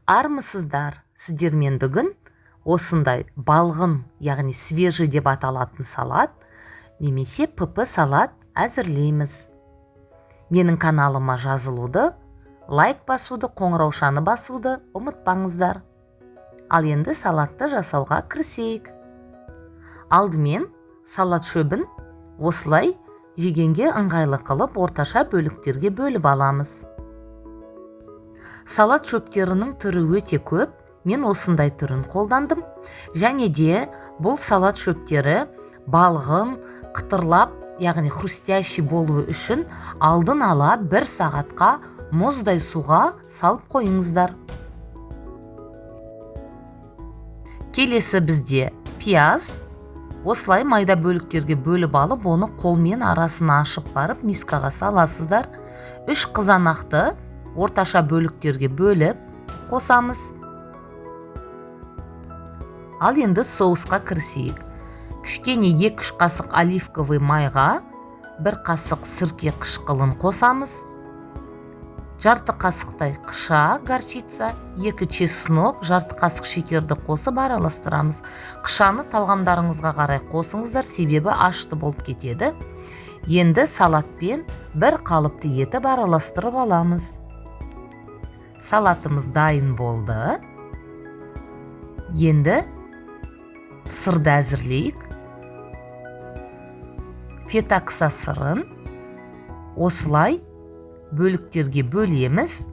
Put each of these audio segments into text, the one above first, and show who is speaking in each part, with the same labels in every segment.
Speaker 1: Армысыздар! Сіздермен бүгін осындай балғын, яғни свежий деп аталатын салат немесе ПП салат әзірлейміз. Менің каналыма жазылуды, лайк басуды, қоңыраушаны басуды ұмытпаңыздар. Ал енді салатты жасауға кірісейік. Алдымен салат шөбін осылай жегенге ыңғайлы қылып орташа бөліктерге бөліп аламыз. Салат шөптерінің түрі өте көп, мен осындай түрін қолдандым. Және де бұл салат шөптері балғын, қытырлап, яғни хрустящий болуы үшін алдын ала 1 сағатқа мұздай суға салып қойыңыздар. Келесі бізде пияз. Осылай майда бөліктерге бөліп алып, оны қолмен арасын ашып барып мискаға саласыздар. 3 қызанақты орташа бөліктерге бөліп қосамыз. Ал енді соусқа кірісейік. Кішкене 2-3 қасық оливковый майға 1 қасық сірке қышқылын қосамыз. Жарты қасықтай қыша горчица, 2 чеснок, жарты қасық шекерді қосып араластырамыз. Қышаны талғамдарыңызға қарай қосыңыздар, себебі ашты болып кетеді. Енді салатпен бір қалыпты етіп араластырып аламыз. Салатымыз дайын болды. Енді сырды әзірлейік. Фетакса сырын осылай бөліктерге бөлеміз.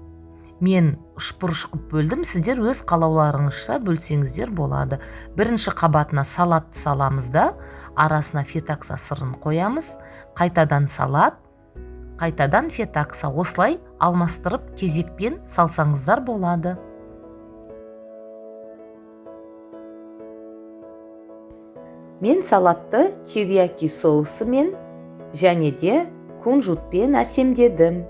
Speaker 1: Мен үшбұрыш қылып бөлдім, сіздер өз қалауларыңызша бөлсеңіздер болады. Бірінші қабатына салатты саламыз да, арасына фетакса сырын қоямыз. Қайтадан салат, қайтадан фетакса. Осылай алмастырып кезекпен салсаңыздар болады. Мен салатты терияки соусымен және де кунжутпен әсемдедім.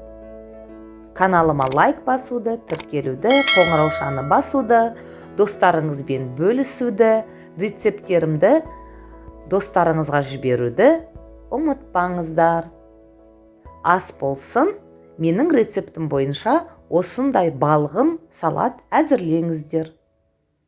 Speaker 1: Каналыма лайк басуды, тіркелуді, қоңыраушаны басуды, достарыңызбен бөлісуді, рецепттерімді достарыңызға жіберуді ұмытпаңыздар. Ас болсын, менің рецептім бойынша осындай балғын салат әзірлеңіздер.